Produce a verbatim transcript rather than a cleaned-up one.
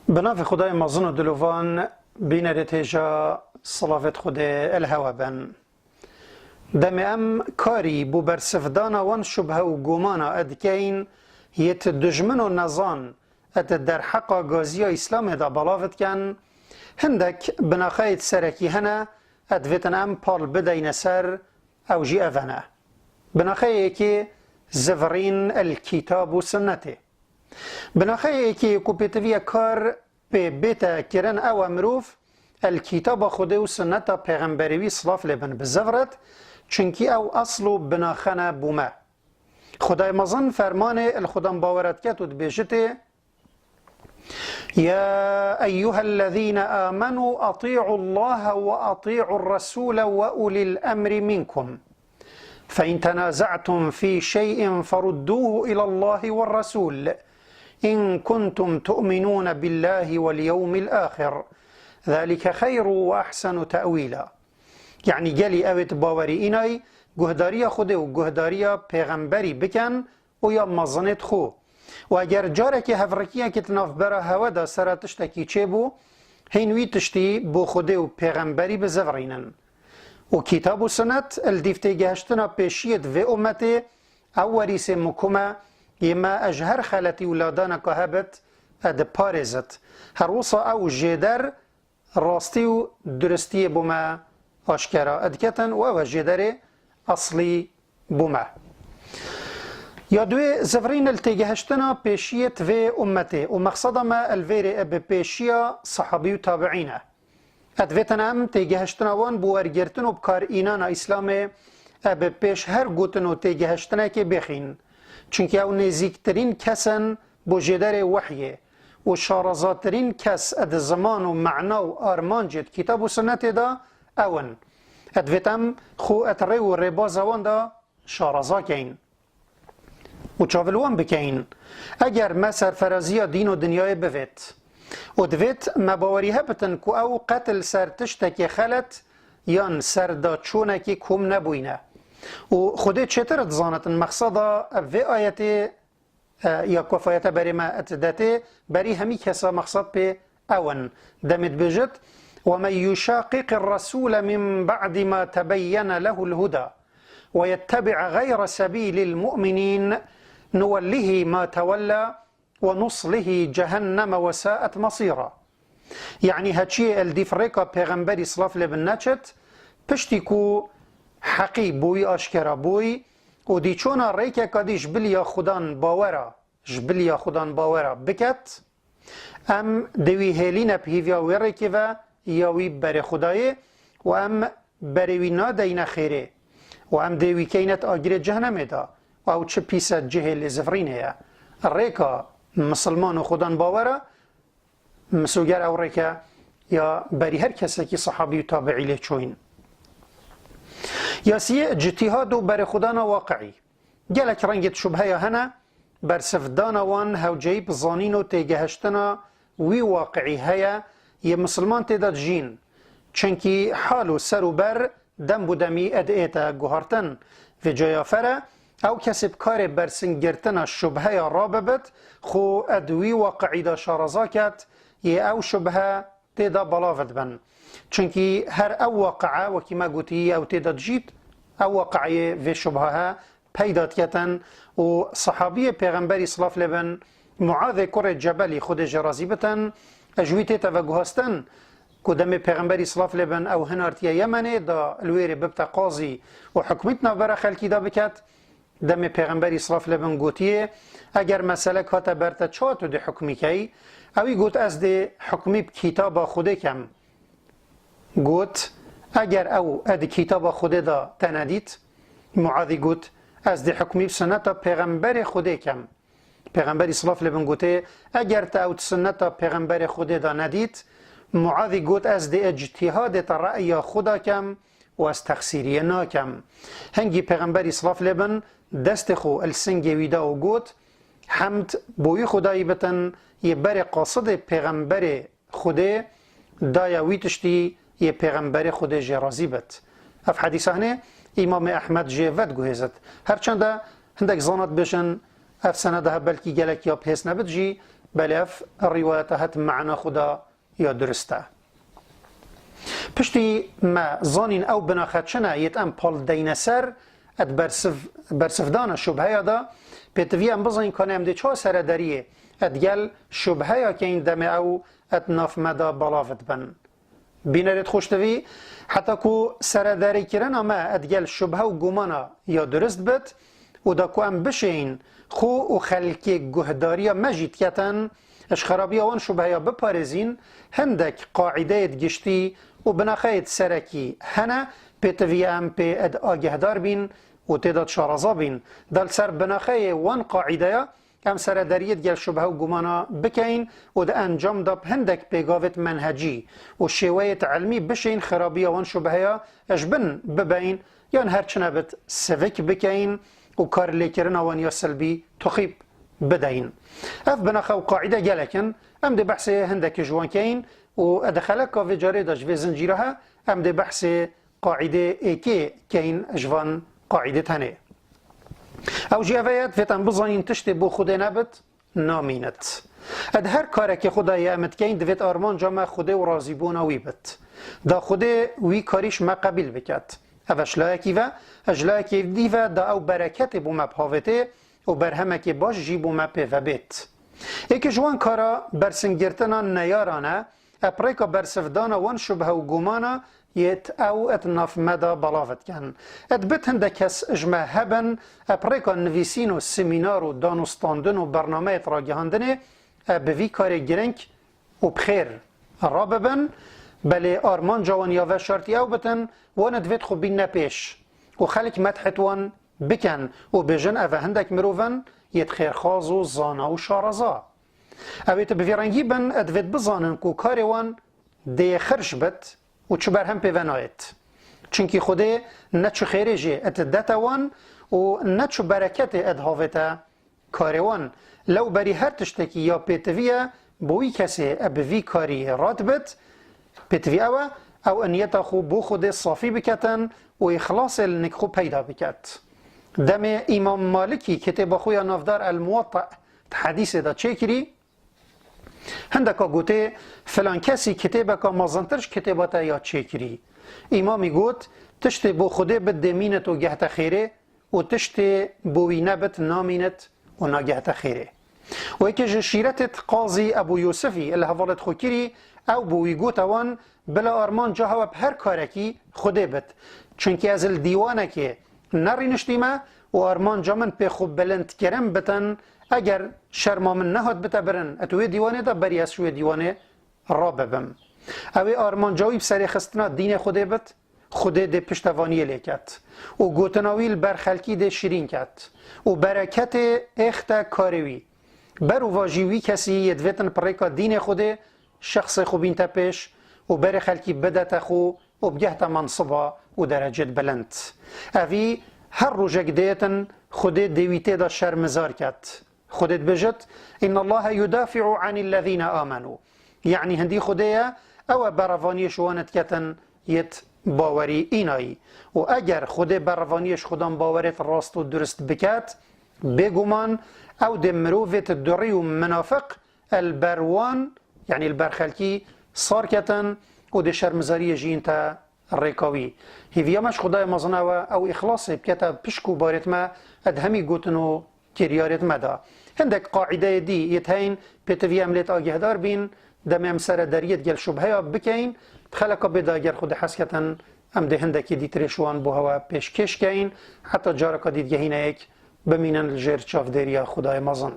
Bi navê Xwedayê mezin û dilovan, bînerê têja silavêt Xwedê el hewe bin. Demê em karî bo bersivdana wan şubhe û gomana edikeyn yêt dijmin û nezan et derheqa gaziya Îslamê de belav diken, hindek binaxeyêt serekî hene et vêtin em pal bideyne ser, ew jî ev hene. Binaxeyê yekê zivirîn el kîtab û sunnetê. Binaxeyê yekê ku pêtiviye kar pê bête kirin ew e mirov el kîtaba Xwedê û sunneta pêxemberê wî silav lê bin bizivret, çunkî ew esl û binaxe ne bo me. Xwedayê mezin fermanê el xudan bawera diket û dibêjitê, يا أيها الذين آمنوا أطيعوا الله وأطيعوا الرسول وأولي الأمر منكم فإن تنازعتم في شيء فردوه إلى الله والرسول إن كنتم تؤمنون بالله واليوم الآخر ذلك خير وأحسن تأويلا. Yanî gelî ewêt bawerî înay guhdariya Xwedê û guhdariya pêxemberî biken û ya mezinêt xwe. Û eger carekê hevrikiyekê di navbera hewe de sera tiştekî çêbû, hîn wî tiştî bo Xwedê û pêxemberî bizivirînin. Û kîtab û sunet, li dîv têgehiştina pêşiyê di vê ummetê, ew werîsê mukum e, yê me e ji her xeletî û ladaneka hebit, e diparêzit. Her wisa ew jêder rastî û duristiyê bo me aşkera diketin û ew e jêderê eslî bo me. Ya duê zivirîn li têgehiştina pêşiyê di vê ummetê û mexseda me li vêrê e bi pêşiya sehabî û tabiîn e. E divêtin em têgehiştina wan bo wergirtin û bikarînana Îslamê e bi pêş her gotin û têgehiştinekê bêxîn. Çunkî ew nêzîktirîn kes in bo jêderê wehyê û şarezatirîn kes di ziman û mena û armancêt kîtab û sunnetê de ew in. E divêt em xwe et rê û rêbaza wan de şareza keyn û çav li wan bikeyn. Eger me serferaziya dîn û dinyayê bivêt û divêt me bawerî hebitin ku ew qet li ser tiştekê xelet yan serdaçûnekî kom nebûyne. Û Xwedê çêtir dizanitin mexseda vê ayetê, e, ya ku vê ayete berê me et detê, berî hemî kesa mexsed pê ew in. Demê dibêjit, ومن يشاقق الرسول من بعد ما تبين له الهدى ويتبع غير سبيل المؤمنين نوله ما تولى ونصله جهنم وساءت مصيرا. Yanî heçiyê el dîv rêka pêxemberî silav lê bin neçit, piştî ku heqî bo wî aşkera bûy û dî çona rêkeka dî ji biliya xudan bawera, ji biliya xudan bawera biket, em dê wî hêlîne bi hîviya wê rêkê ve ya wî berê Xwedayê û em berê wî nadeyne xêrê û em dê wî keyne di agirê cehnemê de û ew çi pîse cihê lêzivirînê ye. Rêka misilman û xudan bawera misoger ew rêke ya berî her kesekî sehabî û tabiî lê çûyîn. Ya siyê, citîhad û berê xudana waqiî. Gelek rengê şubheya hene, bersivdana wan hewceyî bi zanîn û têgehiştina wî waqiî heye, yê misilman tê de dijîn. Çunkî hal û ser û ber dem bi demî ed ête guhartin. Vê caya fere, ew kesê bi karê bersingirtina şubheya rabibit, xwe ed wî waqiî de şareza ket, yê ew şubhe tê de belav dibin. Çunkî her ew waqia, wekî me gotî, ew tê de dijît, ew waqiayê vê şubhahe peyda diketin û sehabiyê Pêxemberî silav lê bin, Muazê kurê Cebelî, Xwedê jê razî bitin, ji wî tête veguhastin ku demê Pêxemberî silav lê bin ew hinartiye Yemenê da li wêrê bibte qazî û hukmî di navbera xelkî de biket. Demê Pêxemberî silav lê bin gotiye, eger meselek hate ber te, çawa tu dê hukmî key? Ewî got, ez dê hukmî bi kitaba Xwedê kem. Got, eger ew e di kitaba Xwedê de te nedît? Muazî got, ez dê hukmî bi sunneta Pêxemberê Xwedê kem. Pêxemberî silav lê bin gotê, eger te ew di sunneta Pêxemberê Xwedê de nedît? Muazî got, ez dê ictîhadê te re'ya xwe de kem û ez texsîriyê nakem. Hingî Pêxemberî silav lê bin destê xwe li singê wî da û got, hemd bo wî Xwedayî bitin, yê berê qasidê Pêxemberê Xwedê daye wî tiştî, yê Pêxemberê Xwedê jê razî bit. Ev hedîsa hinê Îmamê Ehmed jê vediguhêzit. Her çende hindek zana dibêjin, ev seneda he belkî gelek ya bi hêz nebit jî, Belê ev rîwayeta het mana xwe da ya durist e. Piştî me zanîn ew binaxe çi ne yêt em pal deyne ser, et bersiv-, bersivdana şubheya da, pêtivî em bizanîn kanê em dê çawa seredariyê et gel şubheya keyn demê ew et nav me da balav dibin. Bînerêt xweştivî, heta ku seredarîkirina me et gel şubhe û gumana ya durist bit û da ku em bişêyin xwe û xelkê guhdariya me jî diketin, ji xerabiya wan şubheya biparêzîn, hindek qaîdeyêt giştî û binaxeyêt serekî hene, pêtivî em pê ed agehdar bîn û tê de şaraza bîn. Da li ser binaxeyê wan qaîdeya, em seredariyê digel şubhe û gumana bikeyin û di encam de bi hindek pêgavêt menhecî û şêweyêt ilmî bişên xirabiya wan şubheya ji bin bibeyin yan her çi nebit sivik bikeyin û karlêkirina wan ya silbî tuxîb bideyin. Ev binaxe û qaîde gelek in. Em dê behsê hindekî ji wan keyin û di xeleka vê carê de ji vê zincîra he em dê behsê qaîdê êkê keyin ji van qaîdê tenê. Ew jî ev e, divêt em bizanîn tiştê bo Xwedê nebit, namînit. Ed her karekê xwe dayê em dikeyin, divêt armanca me Xwedê û razîbûna wî bit. Da Xwedê wî karî ji me qebîl biket. Ev e ji layekî ve, ji layekê dî ve da ew bereketê bo me bhavêtê û berhemekê baş jî bo me pê ve bêt. Êkê ji wan kara bersingirtina neyaran e, e bi rêka bersivdana wan şubhe û gumana yêt ew et nav me de belav dikin. Et bit hindek kes ji me hebin, e bi rêka nivîsîn û semînar û danûstandin û bernameyêt ragihandinê, e bi vî karê giring û bi xêr rabibin, belê armanca wan ya veşartî ew bitin, wan divêt xwe bînne pêş û xelk medhêt wan bikin û bêjin, ev e hindek mirov in yêt xêrxwaz û zana û şaraza. Ew ê tu bi vî rengî bin, divêt bizanin ku karê wan dê xirş bit û çi berhem pê ve nayêt. Çunkî Xwedê ne çi xêrê jê et dete wan û ne çi bereketê et havête karê wan. Lewberî her tiştekî ya pêtivî ye, bo wî kesê e bi vî karî radibit, pêtivî ew e, ew niyeta xwe bo Xwedê safî biketin û îxlasê li nik xwe peyda biket. Demê Îmam Malikî kitêba xwe ya navdar El Muwatta di hedîsê de çêkirî, hindeka gotê, filan kesî kitêbeka mezintir ji kitêba te ya çêkirî. Îmamî got, tiştê bo Xwedê bit dê mînit û gehte xêrê û tiştê bo wî nebit namînit û nagehte xêrê. Û yekê ji şîretêt Qazî Ebû Yûsifî li hevalêt xwe kirî, ew bo wî gote wan, bila armanca hewe bi her karekî Xwedê bit. Çunkî ez li dîwanekê nerîniştîme û armanca min pê xwe bilindkirin bitin, eger şerma min nehat bite birin, et wê dîwanê de berî ez ji wê dîwanê rabibim. Ew ê armanca wî bi serêxistina dînê Xwedê bit, Xwedê dê piştevaniyê lê ket û gotina wî li ber xelkî dê şirîn ket û bereketê êxte karê wî. Ber û va jî wî kesî yê divêtin bi rêka dînê Xwedê şexsê xwe bînte pêş û berê xelkî bidete xwe û bigehte mensiba û derecêt bilind. Evî her rojek dêtin Xwedê dê wî tê de şermizar ket. Xwedê dibêjit, "Inna Allahe yudafi'u anillezîne amenu." Yanî hindî Xwedê ye, ew e berevaniyê ji wan diketin yêt bawerî înayî. Û eger Xwedê berevaniyê ji xwedan bawerêt rast û durist biket, bêguman ew dê mirovêt durî û minafiq el ber wan, yanî li ber xelkî sar ketin û dê şermizariyê jîn te rêka wî. Hêviya me ji Xwedayê mezin ew e, ew îxlasê bikete pişk û barêt me, ed hemî gotin û kiryarêt me de. Hindek qaîdeyê dî yêt heyn, pêtivî em lêt agehdar bîn, demê em seredariyê digel şubheya bikeyin, di xeleka bê de eger Xwedê hez ketin, em dê hindekî dîtirê ji wan bo hewe pêşkêş keyin, heta careka dî digehîne yek, bimînin li jêr çavdêriya Xwedayê mezin.